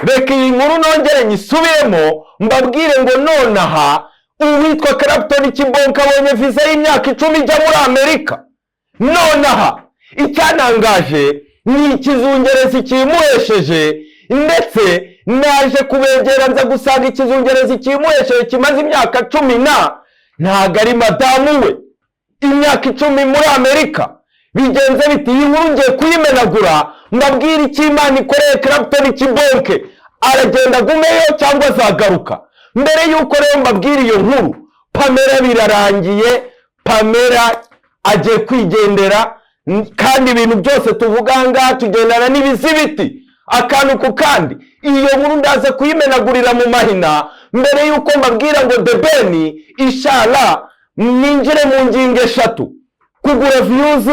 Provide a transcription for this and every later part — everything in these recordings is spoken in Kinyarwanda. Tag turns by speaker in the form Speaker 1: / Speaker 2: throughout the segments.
Speaker 1: Reka iyi nkuru nongere nyisubiremo, mbabwire ngo nonaha uwitwa Clapton Kibonke abonye viza y'imyaka 10 ijya muri Amerika nonaha. Icyantangaje ni ikizungerezi kimuhesheje, ndetse naje kubegera nza gusanga ikizungerezi kimuhesheje kimaze imyaka 10 na ntabwo ari madamu we. Imyaka 10 muri Amerika bigenze biti? Iyi nkuru ngiye kuyimenagura, mbabwire icyo Imana ikoreye Clapton Kibonke. Aragenda agumeyo cyangwa azagaruka? Mbere y'uko rero mbabwira iyo nkuru, Pamela birarangiye, Pamela agiye kwigendera. Kandi ibintu byose tuvuga aha ngaha tugendana n'ibizibiti, akantu ku kandi. Iyo nkuru ndaza kuyimenagurira mu mahina. Mbere y'uko mbabwira ngo The Ben ishara, ninjire mu ngingo eshatu: kugura views,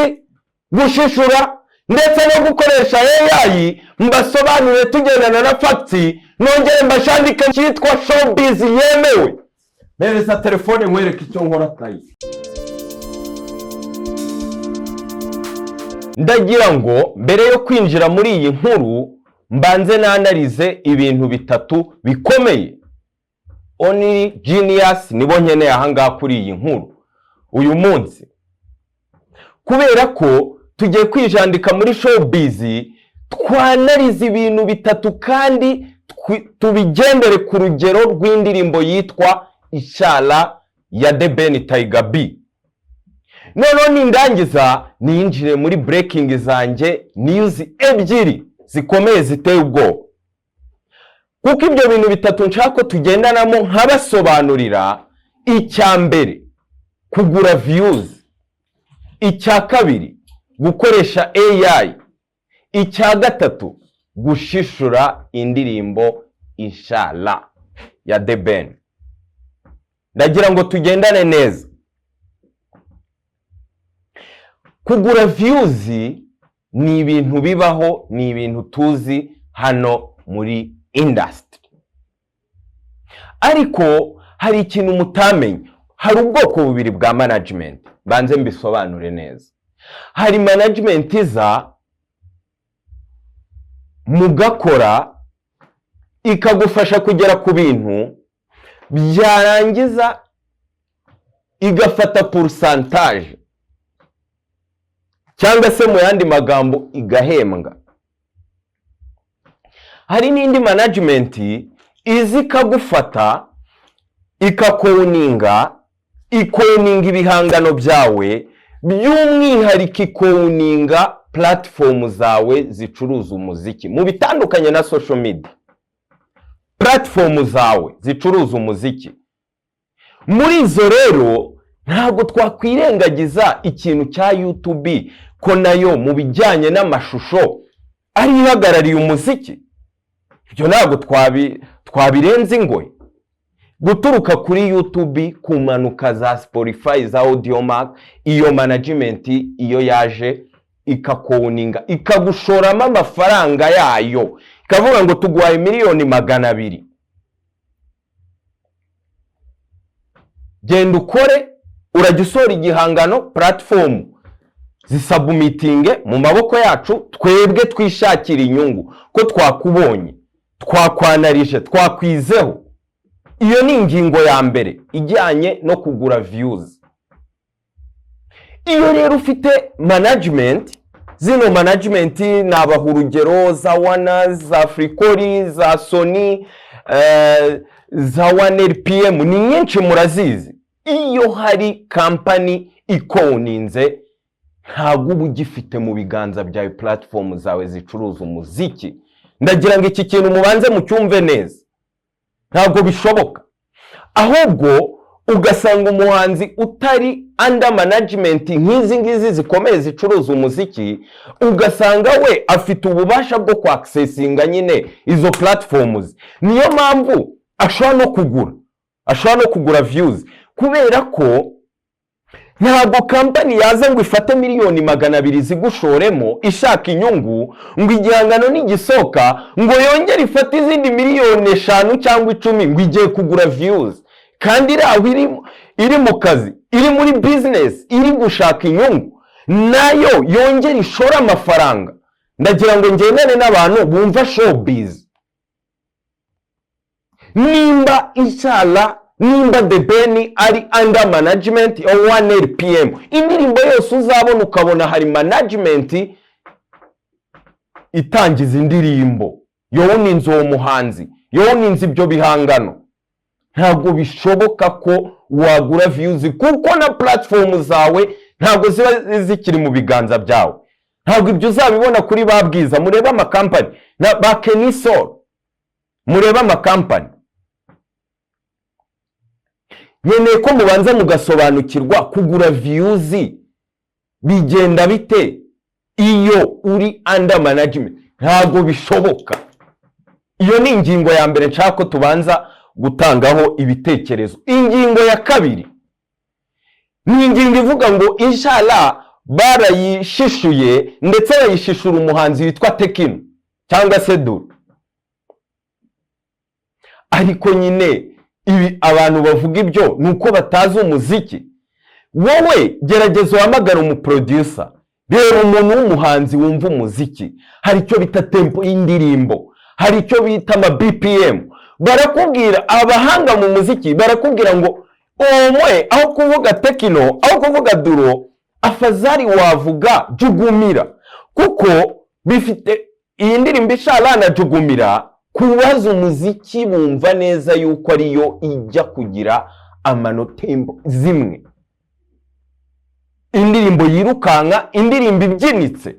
Speaker 1: gushishura ndetse no gukoresha AI. Mbasobanurire tugendana na facts, nongere mbashandike cyitwa showbiz yemewe. Mpereza telefone nkwereke icyo nkora tayi. Ndagira ngo mbere yo kwinjira muri iyi nkuru mbanze nanarize ibintu bitatu bikomeye. Only genius nibo nkeneye ahangaha kuri iyi nkuru uyu munsi, kubera ko tugiye kwijandika muri showbiz, twanarize ibintu bitatu kandi tubigendere ku rugero rw'indirimbo yitwa Ishara ya The Ben Tiger B. Noneho nindangiza ninjire muri breaking zanjye, news ebyiri zikomeye ziteye ubwoba, kuko ibyo bintu bitatu nshaka ko tugendanamo nkabasobanurira. Icya mbere, kugura views; icya kabiri, gukoresha AI; icya gatatu, gushishura indirimbo Ishara ya The Ben. Ndagira ngo tugendane neza. Kugura views ni ibintu bibaho, ni ibintu tuzi hano muri industry, ariko hari ikintu mutamenya. Hari ubwoko bubiri bwa management, banze mbisobanure neza. Hari management iza mugakora, ikagufasha kugera ku bintu, byarangiza igafata pourcentage, cyangwa se mu yandi magambo igahembwa. Hari n'indi management iza ikagufata, ikaku-owninga, iku-owninga ibihangano byawe, by'umwihariko iku-owninga platform zawe zicuruza umuziki mu bitandukanye na social media, platform zawe zicuruza umuziki. Muri izo rero ntabwo twakwirengagiza ikintu cya YouTube, ko nayo mu bijyanye n'amashusho ari ihagarariye umuziki. Ibyo ntabwo twabirenza ingohe. Guturuka kuri YouTube kumanuka za Spotify, za Audiomack, iyo management iyo yaje ikaku-owninga, ikagushoramo amafaranga yayo, ikavuga ngo tuguhaye miliyoni 200, genda ukore, urajya usohora igihangano, platform zisubmittinge mu maboko yacu, twebwe twishakira inyungu ko twakubonye, twakwanarije, twakwizeho. Iyo ni ingingo ya mbere ijyanye no kugura views. Iyo rero ufite management, zino management nabaha urugero za Wana, za Africori, za Sony, za One RPM, ni nyinshi murazizi. Iyo hari company iku-owninze, ntabwo uba ugifite mu biganza byawe platform zawe zicuruza umuziki. Ndagira ngo iki kintu mubanze mucyumve neza. Ntabwo bishoboka. Ahubwo ugasanga umuhanzi utari under management nk'izi ngizi zikomeye zicuruza umuziki, ugasanga we afite ububasha bwo kwaccessinga nyine izo platforms. Niyo mpamvu ashobora no kugura views, kubera ko ntabwo company yaza ngo ifate miliyoni 200 zigushoremo ishaka inyungu, ngo igihangano nigisohoka ngo yongere ifate izindi miliyoni 5 cyangwa 10 ngo igiye kugura views, kandi iri aho iri mu kazi, iri muri business, iri gushaka inyungu, nayo yongere ishore amafaranga. Ndagira ngo ngendane n'abantu bumva showbiz. Nimba Inshallah, nimba The Ben ari under management ya 1 RPM, indirimbo yose uzabona ukabona hari management itangiza indirimbo, yowuninze uwo muhanzi, yowuninze ibyo bihangano, ntabwo bishoboka ko wagura views, kuko na platform zawe ntabwo ziba zikiri mu biganza byawe. Ntabwo ibyo uzabibona kuri ba Bwiza. Murebe amakampani na ba Kenny Sol, murebe amakampani. Nkeneye ko mubanza mugasobanukirwa kugura views bigenda bite iyo uri under management. Ntabwo bishoboka. Iyo ni ingingo ya mbere nshaka ko tubanza gutangaho ibitekerezo. Ingingo ya kabiri ni ingingo ivuga ngo Inshallah barayishishuye, ndetse bayishishura umuhanzi witwa Tekno cyangwa se Duru. Ariko nyine ibi abantu bavuga ibyo ni uko batazi umuziki. Wowe gerageza uhamagare umuproducer, reba umuntu w'umuhanzi wumva umuziki. Hari icyo bita tempo y'indirimbo, hari icyo bita ama BPM. Barakubwira, abahanga mu muziki barakubwira ngo omwe aho kuvuga Tekno, aho kuvuga Duro, afazari wavuga Jugumira, kuko bifite iyi ndirimbo Inshallah na Jugumira. Kubaza umuziki bumva neza yuko ariyo ijya kugira amanotembo zimwe, indirimbo yirukanka, indirimbo ibyinitse.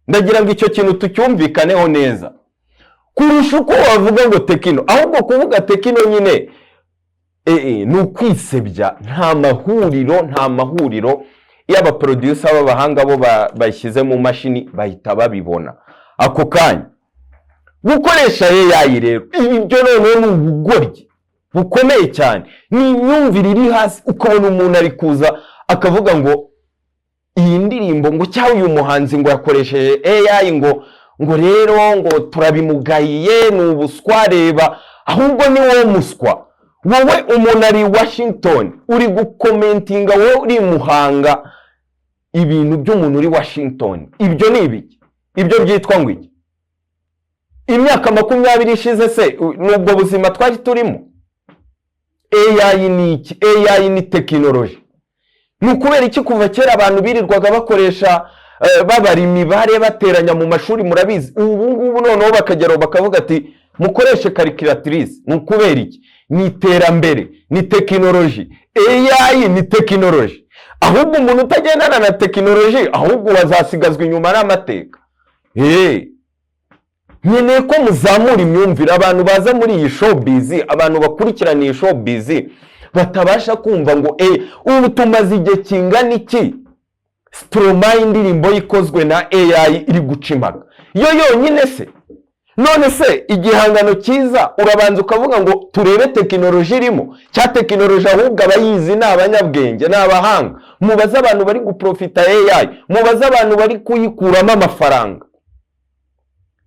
Speaker 1: Ndagira ngo icyo kintu tucyumvikaneho neza kurusha uko wavuga ngo Tekno. Ahubwo kuvuga Tekno nyine ni ukwisebya. Nta mahuriro, nta mahuriro. Iyo abaproducer b'abahanga bo bashyize mu mashini bahita babibona ako kanya. Gukoresha AI rero, ibi byo noneho ni ubugoryi bukomeye cyane, ni imyumvire iri hasi. Ukabona umuntu ari kuza akavuga ngo iyi ndirimbo, ngo cyangwa uyu muhanzi ngo yakoresheje AI, ngo rero ngo turabimugayiye, ni ubuswa. Reba, ahubwo ni wowe muswa. Wowe umuntu ari Washington, uri gucommentinga, wowe uri Muhanga, ibintu by'umuntu uri Washington. Ibyo ni ibiki? Ibyo byitwa ngo iki? Imyaka 20 ishize se ni ubwo buzima twari turimo? AI ni iki? AI ni tekinoloji. Ni ukubera iki kuva kera abantu birirwaga bakoresha babara imibare, bateranya mu mashuri, murabizi, ubu ngubu noneho bakageraho bakavuga ati mukoreshe calculatrice? Ni ukubera iki? Ni iterambere, ni tekinoloji. AI ni tekinoloji. Ahubwo umuntu utagendana na tekinoloji, ahubwo wazasigazwa inyuma n'amateka. Nkeneye ko muzamura imyumvire. Abantu baza muri iyi showbiz, abantu bakurikirana iyi showbiz, batabasha kumva ngo ubu tumaze igihe kingana iki Stromae indirimbo ye ikozwe na AI iri guca impaka yo yonyine se? None se igihangano cyiza urabanza ukavuga ngo turebe tekinoloji irimo cya tekinoloji? Ahubwo abayizi ni abanyabwenge, ni abahanga. Mubaze abantu bari guprofita AI, mubaze abantu bari kuyikuramo amafaranga.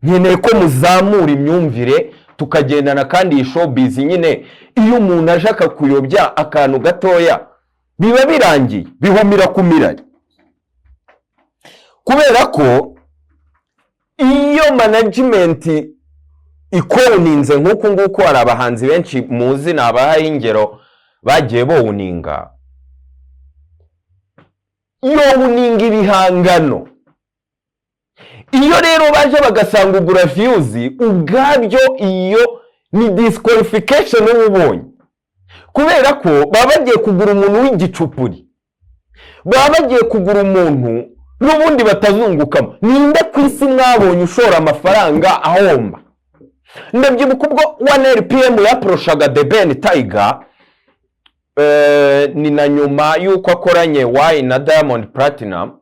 Speaker 1: Nkeneye ko muzamura imyumvire tukagendana. Kandi iyi showbiz nyine, iyo umuntu aje akakuyobya akantu gatoya, biba birangiye, bihumira ku mirari, kubera ko iyo management ikowuninze nk'uku nguku, hari abahanzi benshi muzi nabahaye ingero bagiye bowuninga, yowuninga ibihangano. Iyo rero baje bagasanga ugura views, ubwabyo iyo ni disqualification uba ubonye, kubera ko baba bagiye kugura umuntu w'igicupuri, baba bagiye kugura umuntu n'ubundi batazungukamo. Ninde ku isi mwabonye ushora amafaranga ahomba? Ndabyibuka ubwo 1 RPM yaapproachaga The Ben Tiger, ni na nyuma y'uko akoranye Why na Diamond Platnumz,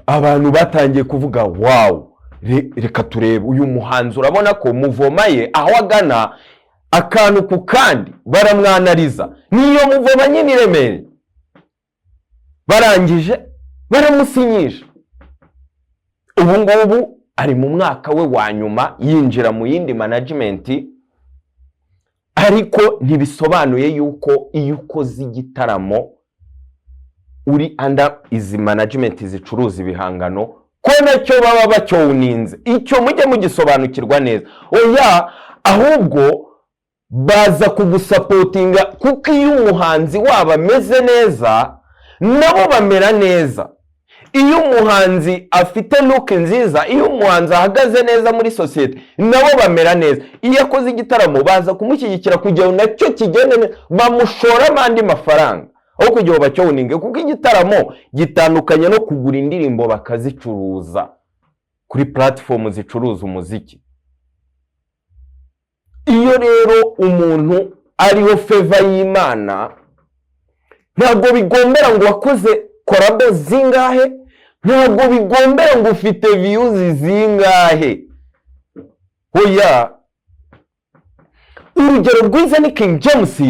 Speaker 1: abantu batangiye kuvuga: "Wow, reka turebe uyu muhanzi." Urabona ko muvoma ye aho agana akantu ku kandi baramwanariza, niyo muvoma nyine iremereye. Barangije baramusinyisha. Ubu ngubu ari mu mwaka we wa nyuma, yinjira mu yindi management. Ariko ntibisobanuye yuko iyo ukoze igitaramo uri under izi management zicuruza ibihangano ko Ko nacyo baba bacyowninze. Icyo mujye mugisobanukirwa neza. Oya, ahubwo baza kugusupportinga, kuko iyo umuhanzi wabo ameze neza, nabo bamera neza. Iyo umuhanzi afite look nziza, iyo umuhanzi ahagaze neza muri sosiyete, nabo bamera neza. Iyo akoze igitaramo, baza kumushyigikira kugira ngo nacyo kigende neza, bamushoramo andi mafaranga aho kugira ngo bacyowninge, kuko igitaramo gitandukanye no kugura indirimbo bakazicuruza kuri platform zicuruza umuziki. Iyo rero umuntu ariho favor y'Imana, ntabwo bigombera ngo wakoze collabo zingahe, ntabwo bigombera ngo ufite views zingahe. Oya, urugero rwiza ni King James,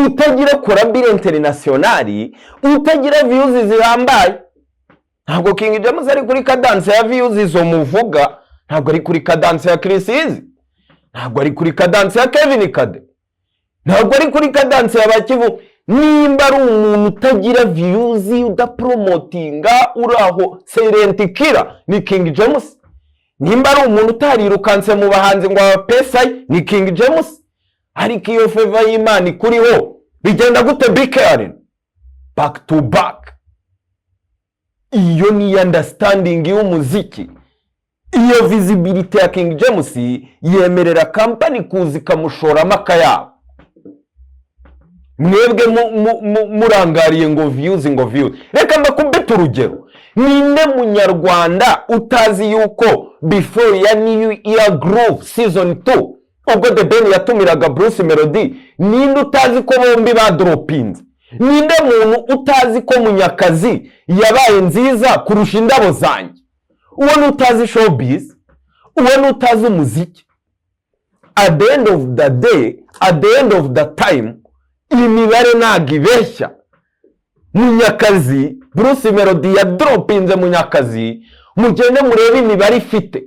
Speaker 1: utagira collabo international, utagira views zihambaye. Ntabwo King James ari kuri cadence ya views izo muvuga, ntabwo ari kuri cadence ya Chriss Eazy, ntabwo ari kuri cadence ya Kevin Kade, ntabwo ari kuri cadence ya Bakivu. Nimba ari umuntu utagira views, udapromotinga, uri aho silent killer, ni King James. Nimba ari umuntu utarirukanse mu bahanzi ngo abapesaye, ni King James. Ariko iyo favor y'Imana ikuriho, bigenda gute? BK Arena back to back. Iyo ni understanding y'umuziki. Iyo visibility ya King James yemerera company kuza ikamushoramo akayabo. Mwebwe murangariye ngo views, ngo views. Reka mbakubite urugero. Ninde munyarwanda utazi yuko before ya New Year Groove season 2, ubwo The Ben yatumiraga Bruce Melody, ninde utazi ko bombi badropinze? Ninde muntu utazi ko Munyakazi yabaye nziza kurusha Indabo Zanjye? Uwo ni utazi showbiz, uwo ni utazi umuziki. At the end of the day, at the end of the time, imibare ntabwo ibeshya. Munyakazi, Bruce Melody yadropinze Munyakazi, mugende murebe imibare ifite.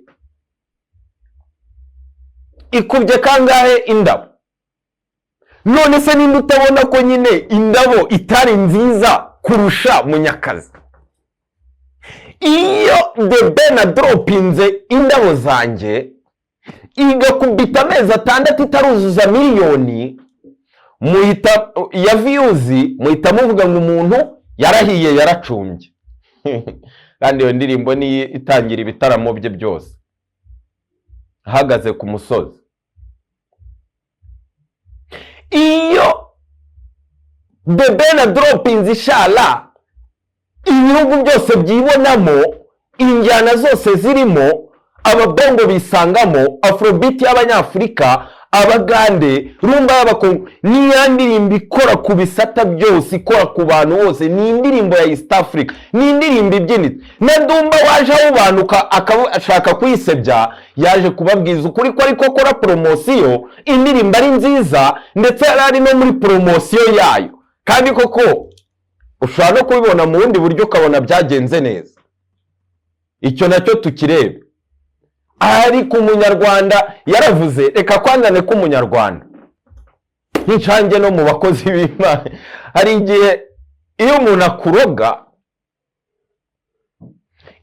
Speaker 1: Ikubye kangahe Indabo? None se ninde utabona ko nyine Indabo itari nziza kurusha Munyakazi? Iyo The Ben adropinze Indabo Zanjye, igakubita amezi 6 itaruzuza miliyoni muhita ya views, muhita muvuga ngo umuntu yarahiye, yaracumbye. Kandi iyo ndirimbo niyo itangira ibitaramo bye byose, ahagaze ku musozi. Iyo The Ben adropinze Ishara, ibihugu byose byibonamo, injyana zose zirimo, ababongo bisangamo, afrobeat y'Abanyafurika, Abagande, rumba y'Abakongo, niya ndirimbo ikora ku bisata byose, ikora ku bantu bose. Ni indirimbo ya East Africa, ni indirimbo ibyinitse. Na Dumba waje awubanuka akaba ashaka kuyisebya, yaje kubabwiza ukuri ko ariko akora promotion, indirimbo ari nziza, ndetse yari ari no muri promotion yayo. Kandi koko ushobora no kubibona mu bundi buryo, ukabona byagenze neza. Icyo nacyo tukirebe. Ariko umunyarwanda yaravuze, reka kwangane ko umunyarwanda nk'inshange no mu bakozi b'Imana, hari igihe iyo umuntu akuroga,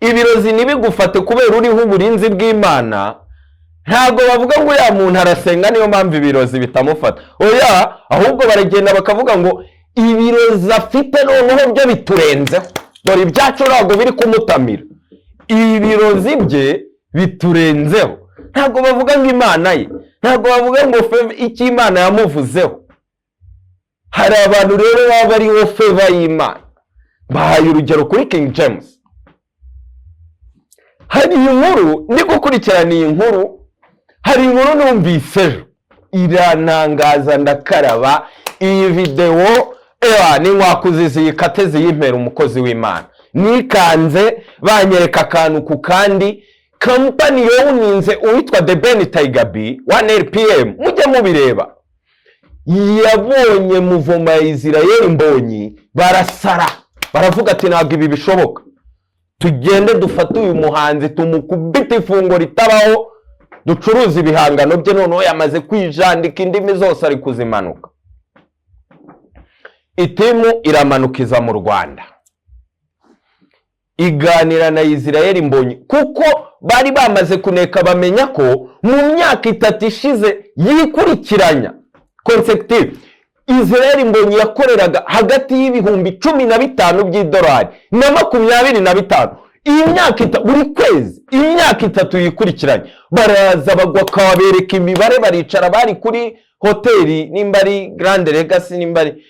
Speaker 1: ibirozi ntibigufate kubera uriho uburinzi bw'Imana. Ntabwo bavuga ngo uriya muntu arasenga, niyo mpamvu ibirozi bitamufata. Oya, ahubwo baragenda bakavuga ngo ibirozi afite noneho byo biturenzeho, dore ibyacu ntabwo biri kumutamira, ibirozi bye biturenzeho. Ntabwo bavuga ngo Imana ye, ntabwo bavuga ngo icyo Imana yamuvuzeho. Hari abantu rero baba bariho favor y'Imana. Bahaye urugero kuri King James. Hari inkuru ndi gukurikirana, iyi nkuru, hari inkuru numvise ejo irantangaza, ndakaraba. Iyi videwo, ewa, ni nkwakuzi ziyikate ziyimpera umukozi w'Imana. Nikanze banyereka akantu ku kandi. Company yowninze uwitwa The Ben Tiger B 1 LPM, mujye mubireba, yabonye muvoma ya Israel Mbonyi, barasara, baravuga ati: "Ntabwo ibi bishoboka, tugende dufate uyu muhanzi tumukubite ifungo ritabaho, ducuruze ibihangano bye." Noneho yamaze kwijandika, indimi zose ari kuzimanuka. Iteam iramanuka iza mu Rwanda. Iganira na Israel Mbonyi, kuko bari bamaze kuneka, bamenya ko mu myaka 3 ishize yikurikiranya, consecutive, Israel Mbonyi yakoreraga hagati y'ibihumbi 15 by'idolari na 25. Iyi myaka 3, buri kwezi, imyaka 3 yikurikiranye. Baraza bagwa, kabereka imibare, baricara, bari kuri hoteli, nimba ari Grand Legacy, nimba ari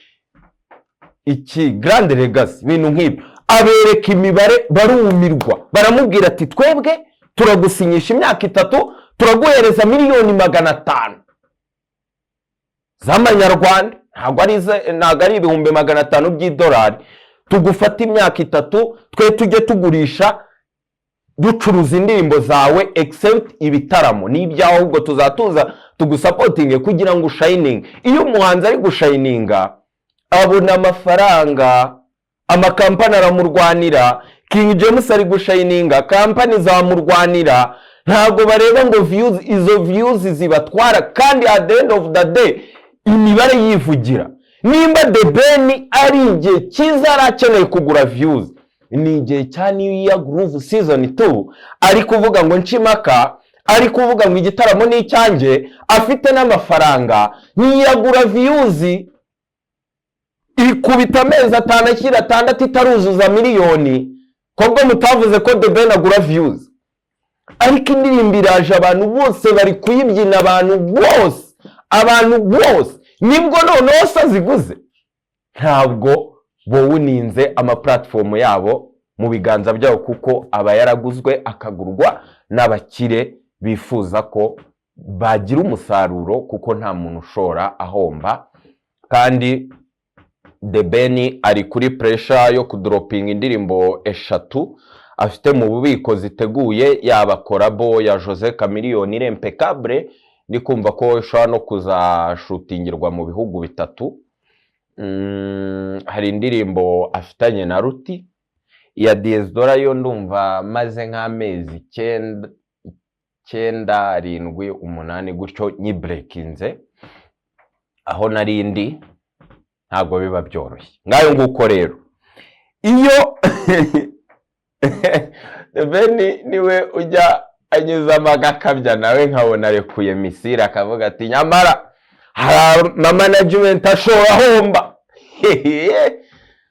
Speaker 1: iki, Grand Legacy, ibintu nk'ibyo. Abereka imibare, barumirwa. Baramubwira ati: "Twebwe turagusinyisha imyaka 3, turaguhereza miliyoni 500 z'amanyarwanda." Ntabwo ari 500,000 by'idolari. "Tugufata imyaka 3, twe tujye tugurisha, ducuruza indirimbo zawe, except ibitaramo ni ibyawe, ahubwo tuzatuza tugusupportinge kugira ngo ushininge." Iyo umuhanzi ari gushininga, abona amafaranga, amakampani aramurwanira. King James ari gushininga, kampani zamurwanira. Ntabwo bareba ngo views, izo views zibatwara. Kandi at the end of the day, imibare yivugira. Nimba The Ben ari igihe cyiza yari akeneye kugura views, ni igihe cya New Year Groove Season 2, ari kuvuga ngo nshimaka, ari kuvuga ngo igitaramo ni icyanjye, afite n'amafaranga, ntiyagura views. Ikubita amezi 5 ashyira 6 itaruzuza miliyoni. Kobwo mutavuze ko The Ben agura views, ariko indirimbo iraje, abantu bose bari kuyibyina, abantu bose, abantu bose. Nibwo noneho se aziguze? Ntabwo bowuninze amaplatform yabo mu biganza byabo, kuko aba yaraguzwe, akagurwa n'abakire bifuza ko bagira umusaruro, kuko nta muntu ushora ahomba. Kandi The Ben ari kuri pressure yo kudroppinga indirimbo eshatu afite mu bubiko ziteguye, yaba collabo ya Jose Chameleone iri impeccable, ndi kumva ko ishobora no kuzashootingirwa mu bihugu bitatu. Hari indirimbo afitanye na Ruti. Iya Diez Dola yo ndumva maze nk'amezi 9, 9, 7, 8 gutyo nyibreakinze aho narindi. Ntabwo biba byoroshye. Ngayo nguko rero. Iyo The Ben niwe ujya anyuzamo agakabya, nawe nkabona arekuye missile, akavuga ati: "Nyamara hari ama management ashora ahomba,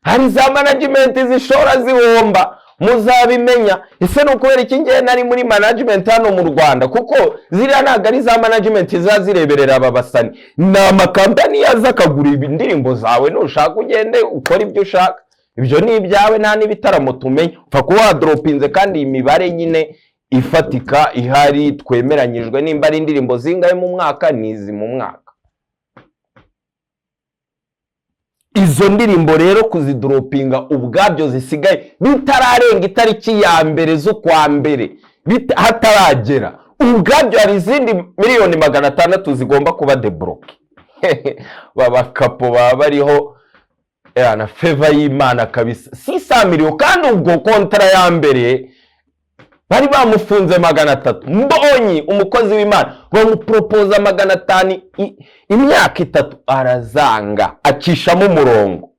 Speaker 1: hari za management zishora zihomba." Muzabimenya. Ese ni ukubera iki ngewe nari muri management hano mu Rwanda? Kuko ziriya ntabwo ari za management ziba zireberera aba basani, ni amakampani yaza akagura indirimbo zawe. Nushaka ugende ukore ibyo ushaka, ibyo ni ibyawe, nta n'ibitaramo tumenya, upfa kuba wadroppinze. Kandi iyi mibare nyine ifatika ihari twemeranyijwe, nimba ari indirimbo zingahe mu mwaka, ni izi mu mwaka. Izo ndirimbo rero kuzidroppinga ubwabyo zisigaye bitararenga itariki ya mbere z'ukwa mbere, hataragera, ubwabyo hari izindi miliyoni 600 zigomba kuba débloqué. Babakapo baba bariho na faveur y'Imana kabisa, si sa miliyo. Kandi ubwo contrat ya mbere bari bamufunze 300. Mbonyi, umukozi w'Imana, bamupropoza 500 imyaka 3, arazanga, acishamo umurongo.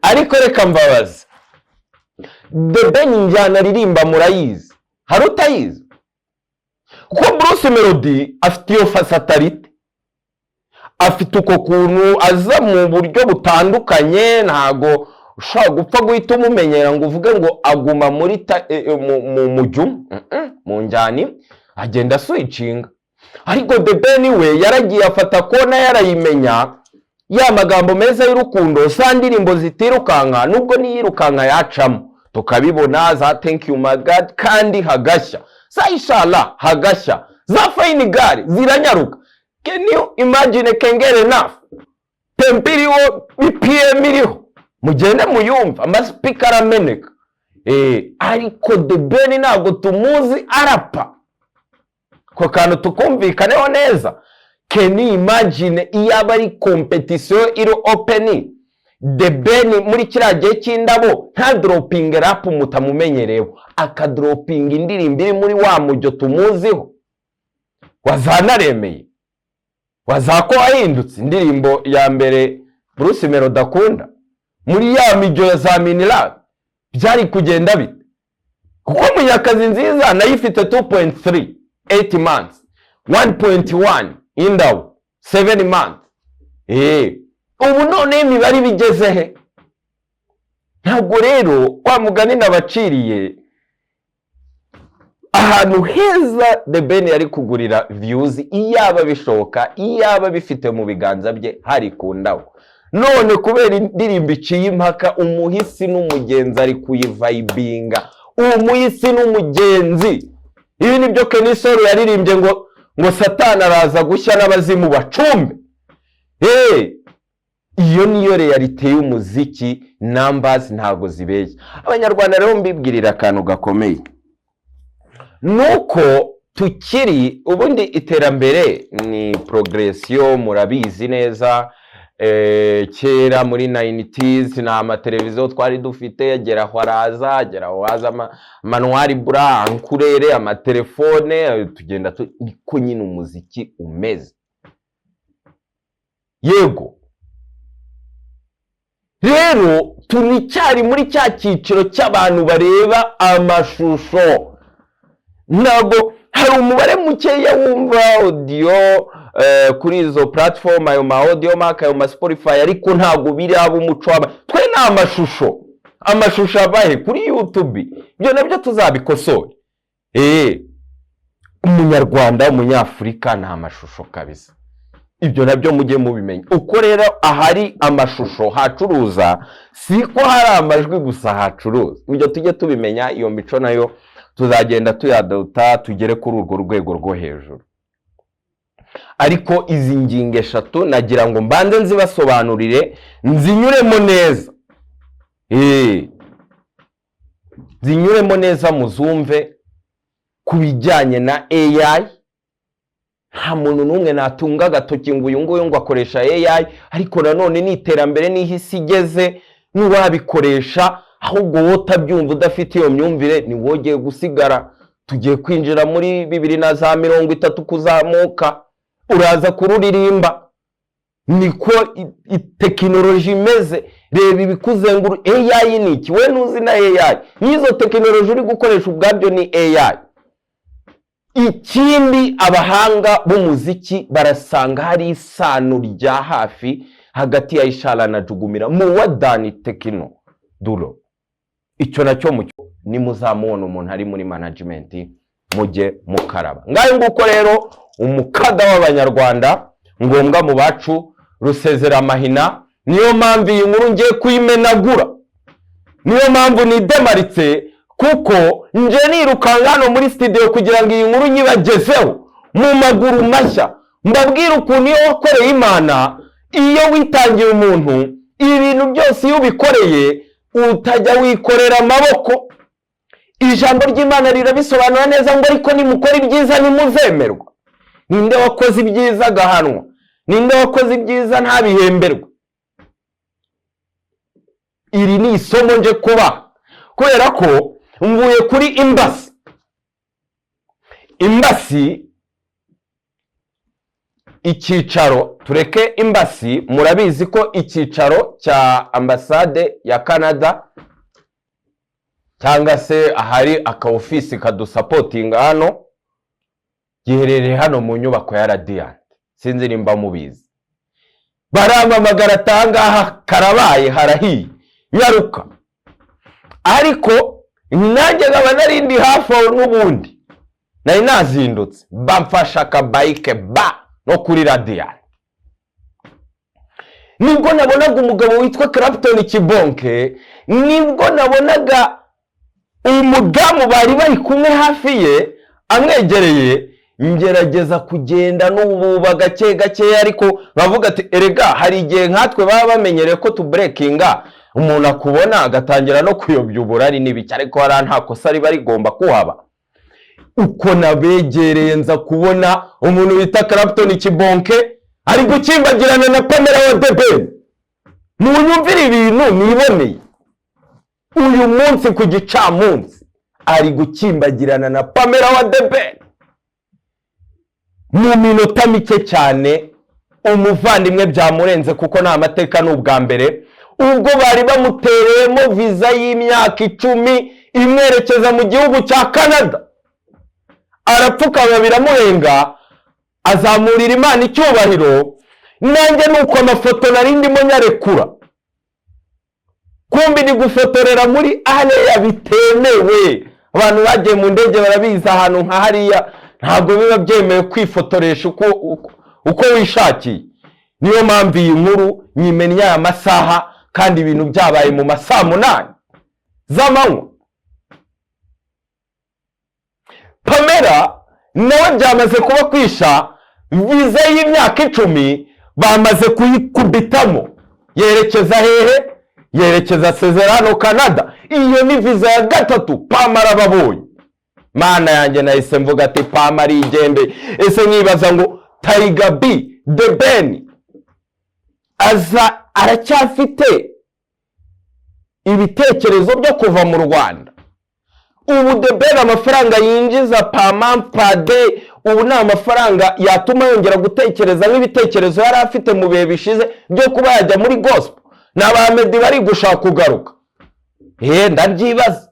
Speaker 1: Ariko reka mbabaze, The Ben injyana aririmba murayizi? Hari utayizi? Kuko Bruce Melody afite iyo versatilité, afite uko kuntu aza mu buryo butandukanye, ntago ushobora gupfa guhita umumenyera ngo uvuge ngo aguma muri mu mujyu, mu njyana imwe, agenda aswitchinga. Ariko The Ben we yaragiye afata kona, yarayimenya, ya magambo meza y'urukundo, za ndirimbo zitirukanka, nubwo niyirukanka yacamo tukabibona, za "Thank you my God", kandi hagashya, za "Inshallah" hagashya, za "Fine Girl" ziranyaruka. Can you imagine "Kengere Enough"? Tempo iriho, BPM iriho, mugende muyumva, amaspeaker arameneka. Ariko The Ben ntabwo tumuzi arapa, ako kantu tukumvikaneho neza. Can you imagine iyo aba ari competition iri open, The Ben muri kiriya gihe cy'indabo nta dropping rap mutamumenyereyeho, akadroppinga indirimbo iri muri wa mujyo tumuziho, wazanaremeye wazako wahindutse, indirimbo ya mbere Bruce Melody akunda muri ya mijyo ya za Minirab? Byari kugenda bite? Kuko Munyakazi Nziza nayo ifite 2.3 8 months, 1.1 Indabo 7 months. Ubu noneho imibare ibigeze he? Ntabwo rero wa mugani nabaciriye ahantu heza The Ben yari kugurira views, iyaba bishoboka, iyaba bifite mu biganza bye, hari ku Ndabo. None kubera indirimbo iciye impaka, umuhisi n'umugenzi ari kuyivayibinga, umuhisi n'umugenzi. Ibi nibyo Kenny Sol yaririmbye ngo Satani araza gushya n'abazimu bacumbe. Iyo niyo réalité y'umuziki. Numbers ntabwo zibeshya. Abanyarwanda rero, mbibwirira akantu gakomeye, nuko tukiri, ubundi iterambere ni progression, murabizi neza. Kera muri 90s nta mateleviziyo twari dufite, agera aho araza, agera aho haza ama noir blanc, en couleur, amatelefone, tugenda niko nyine umuziki umeze. Yego, rero turacyari muri cya cyiciro cy'abantu bareba amashusho. Ntabwo hari umubare mukeya wumva audio kuri izo platform, ayo ma Audiomack, ayo ma Spotify, ariko ntabwo biraba umuco w'aba. Twe ni amashusho. Amashusho abahe? Kuri YouTube. Ibyo nabyo tuzabikosora. Umunyarwanda, Umunyafurika ni amashusho kabisa. Ibyo nabyo mujye mubimenya. Uko rero ahari amashusho hacuruza, siko hari amajwi gusa hacuruza. Ibyo tujye tubimenya. Iyo mico nayo tuzagenda tuyadota tugere kuri urwo rwego rwo hejuru. Ariko izi ngingo eshatu nagira ngo mbanze nzibasobanurire, nzinyuremo neza, zinyuremo neza muzumve. Ku bijyanye na AI, nta muntu n'umwe natunga agatoki ngo uyu nguyu ngo akoresha AI, ariko nanone ni iterambere, n'iho isi igeze, n'uwabikoresha. Ahubwo wowe utabyumva, udafite iyo myumvire, ni wowe ugiye gusigara. Tugiye kwinjira muri 2030 kuzamuka, uraza kururirimba. Niko tekinoloji imeze. Reba ibikuzenguru. AI ni iki? We ntuzi na AI? N'izo tekinoloji uri gukoresha ubwabyo ni AI. Ikindi, abahanga b'umuziki barasanga hari isano rya hafi hagati ya Ishara na Jugumira mu wa Dani Tekino Duro. Icyo nacyo mucyo, nimuzamubona umuntu ari muri management, mujye mukaraba. Ngayo nguko rero, umukada w'Abanyarwanda, ngombwa mu bacu, Rusezera Amahina. Niyo mpamvu iyi nkuru ngiye kuyimenagura, niyo mpamvu nidemaritse, kuko nje nirukanka hano muri studio kugira ngo iyi nkuru nyibagezeho mu maguru mashya, mbabwire ukuntu iyo wakoreye Imana, iyo witangiye umuntu, ibintu byose iyo ubikoreye utajya wikorera amaboko. Ijambo ry'Imana rirabisobanura neza ngo: "Ariko nimukora ibyiza ntimuzemerwa." Ninde wakoze ibyiza agahanwa? Ninde wakoze ibyiza ntabihemberwe? Iri ni isomo nje kuba, kubera ko mvuye kuri embassy. Embassy, icyicaro, tureke embassy, murabizi ko icyicaro cya ambasade ya Canada, cyangwa se ahari aka ofisi kadusapotinga hano, giherereye hano mu nyubako ya Radiant. Sinzi nimba mubizi. Barampamagara atangaha, karabaye, harahiye, nyaruka. Ariko nanjye nkaba nari ndi hafi aho n'ubundi, nari nazindutse, bamfasha akabayike ba no kuri Radiant. Nibwo nabonaga umugabo witwa Clapton Kibonke, nibwo nabonaga umudamu bari bari kumwe hafi ye, amwegereye. Ngerageza kugenda n'ububa gake gakeya, ariko bavuga ati: "Erega hari igihe nkatwe baba bamenyereye ko tuburekinga, umuntu akubona agatangira no kuyobya uburari n'ibiki." Ariko hariya nta kosa riba rigomba kuhaba. Uko nabegereye, nza kubona umuntu bita Clapton Kibonke ari gukimbagirana na Pamela wa The Ben. Munyumvire ibintu niboneye uyu munsi ku gicamunsi, ari gukimbagirana na Pamela wa The Ben. Mu minota mike cyane umuvandimwe byamurenze, kuko ni amateka, ni ubwa mbere. Ubwo bari bamutereyemo viza y'imyaka 10 imwerekeza mu gihugu cya Canada, arapfukama biramurenga, azamurira Imana icyubahiro. Nanjye ni uko amafoto nari ndimo nyarekura, kumbi ni gufotorera muri area bitemewe. Abantu bagiye mu ndege barabizi, ahantu nka hariya ntabwo biba byemewe kwifotoresha uko wishakiye. Niyo mpamvu iyi nkuru nyimennye aya masaha, kandi ibintu byabaye mu ma saa 8 z'amanywa. Pamela nawe byamaze kuba kwisha, viza y'imyaka 10 bamaze kuyikubitamo. Yerekeza hehe? Yerekeza Sezerano, Canada. Iyo ni viza ya gatatu Pamara babonye. Mana yanjye, nahise mvuga ati: "Pama arigembe." Ese nkibaza ngo Tiger B, The Ben, aza aracyafite ibitekerezo byo kuva mu Rwanda? Ubu The Ben amafaranga yinjiza per month, per day, ubu ni amafaranga yatuma yongera gutekereza nk'ibitekerezo yari afite mu bihe bishize byo kuba yajya muri gospel? N'aba Meddy bari gushaka kugaruka, ndabyibaza.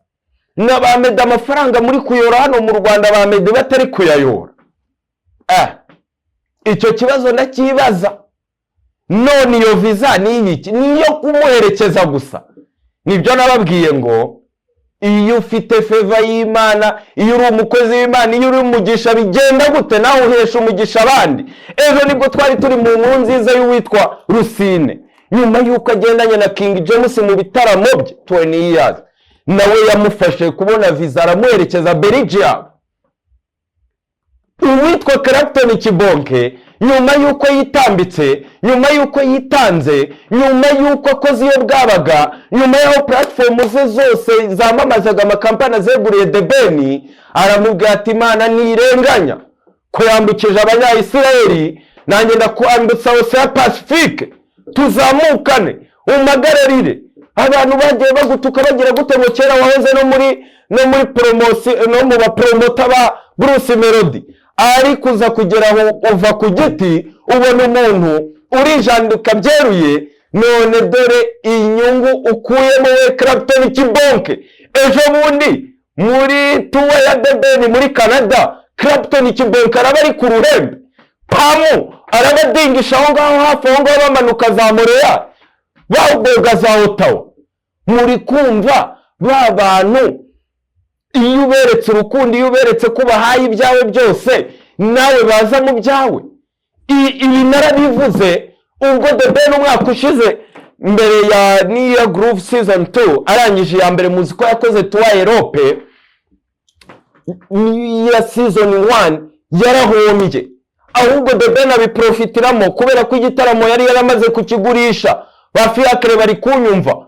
Speaker 1: N'aba Meddy amafaranga muri kuyora hano mu Rwanda, ba Meddy batari kuyayora. Icyo kibazo ndacyibaza. None iyo viza ni iyiki? Ni iyo kumuherekeza gusa. Nibyo nababwiye ngo iyo ufite favor y'Imana, iyo uri umukozi w'Imana, iyo uri umugisha, bigenda gute? Nawe uhesha umugisha abandi. Ejo nibwo twari turi mu nkuru nziza y'uwitwa Rusine, nyuma y'uko agendanye na King James mu bitaramo bye 20 years, nawe yamufashe kubona viza, aramuherekeza Belgium. Uwitwa Clapton Kibonke, nyuma y'uko yitambitse, nyuma y'uko yitanze, nyuma y'uko akoze iyo bwabaga, nyuma y'aho platform ze zose zamamazaga amakampani azeguriye The Ben, aramubwira ati: "Imana ntirenganya ko yambukije Abanyayisirayeli, nanjye ndakwambutsa Océan Pacifique, tuzamukane, umpagararire. Abantu bagiye bagutuka bagira gute ngo kera wahoze no muri promotion, no mu bapromoter ba Bruce Melody, ariko uza kugera aho uva ku giti, ubona umuntu urijandika byeruye. None dore inyungu ukuyemo, we Clapton Kibonke." Ejo bundi muri tour ya The Ben muri Canada, Clapton Kibonke araba ari ku ruhembe, Pamu arabadingisha aho ngaho hafi aho ngaho, bamanuka za Montreal, bawugoga za Ottawa. Muri kumva ba bantu, iyo uberetse urukundo, iyo uberetse ko ubahaye ibyawe byose, nawe baza mu byawe. Ibi narabivuze ubwo The Ben umwaka ushize, mbere ya New Groove Season 2, arangije iya mbere, muzi ko yakoze tour Europe ya season 1, yarahombye. Ahubwo The Ben abiprofitiramo kubera ko igitaramo yari yaramaze kukigurisha. Ba Fiacre bari kunyumva,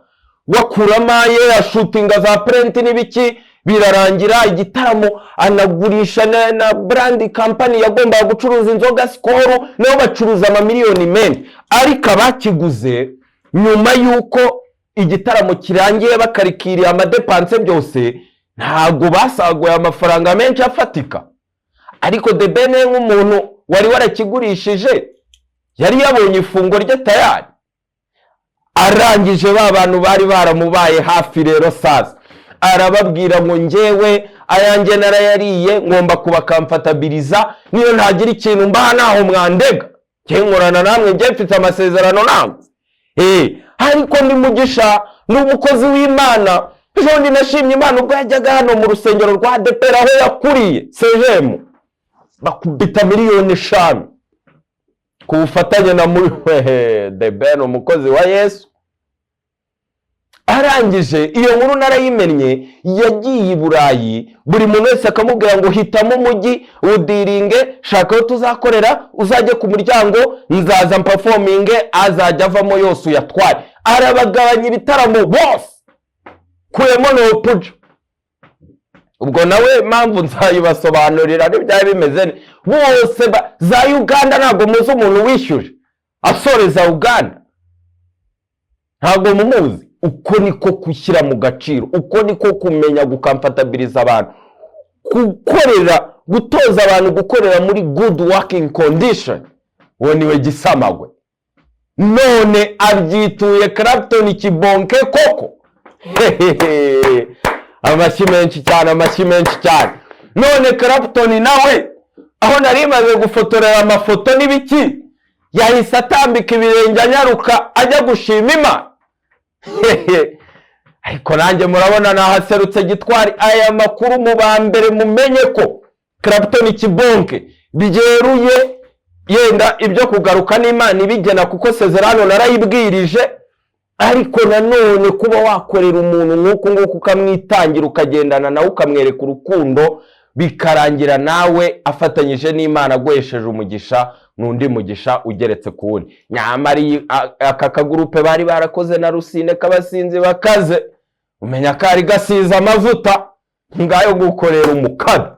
Speaker 1: wakuramo aye, ashootinga za print n'ibiki, birarangira igitaramo anagurisha na brand company yagombaga gucuruza inzoga Skol, nabo bacuruza amamiliyoni menshi. Ariko abakiguze, nyuma y'uko igitaramo kirangiye, bakarikiriye amadépenses byose, ntabwo basaguye amafaranga menshi afatika. Ariko The Ben nk'umuntu wari warakigurishije, yari yabonye ifunguro rye tayari. Arangije, ba bantu bari baramubaye hafi rero sasa arababwira ngo: "Njyewe ayanjye narayariye, ngomba kubakamfatabiriza. Niyo ntagira ikintu mbaha, ntaho mwandega. Njye nkorana namwe, njye mfite amasezerano namwe. Ariko ndi Mugisha, ni umukozi w'Imana." Ejo bundi nashimye Imana ubwo yajyaga hano mu rusengero rwa ADEPR aho yakuriye sejemu, bakubita miliyoni 5 ku bufatanye na muri The Ben, umukozi wa Yesu. Arangije, iyo nkuru narayimennye, yagiye i Burayi, buri muntu wese akamubwira ngo: "Hitamo umujyi udealinge, shaka aho tuzakorera, uzajye ku muryango, nzaza mperforminge, azajya avamo yose uyatware." Arabagabanya ibitaramo bose, kuyemo Noopja. Ubwo nawe mpamvu nzayibasobanurira n'ibyari bimeze bose za Uganda. Ntabwo muzi umuntu wishyuje asoreza Uganda? Ntabwo mumuzi? Uko niko gushyira mu gaciro, uko niko kumenya gukamfatabiriza abantu, gukorera, gutoza abantu gukorera muri good working condition. Uwo niwe Gisamagwe. None abyituye Clapton Kibonke koko. Hehehe. Amashyi menshi cyane, amashyi menshi cyane. None Clapton nawe, aho nari maze gufotorera amafoto n'ibiki, yahise atambika ibirenge anyaruka ajya gushima Imana. Hehe. Ariko nanjye murabona nahaserutse gitwari. Aya makuru mu ba mbere mumenye ko Clapton Kibonke byeruye, yenda ibyo kugaruka n'Imana ibigena, kuko sezerano narayibwirije. Ariko nanone kuba wakorera umuntu nk'uku nguku, ukamwitangira, ukagendana nawe, ukamwereka urukundo, bikarangira nawe afatanyije n'Imana aguhesheje umugisha, n'undi mugisha ugeretse ku wundi. Nyamara aka kagurupe bari barakoze na Rusine k'abasinzi bakaze, umenya ko ari gasize amavuta ngayo gukorera umukara.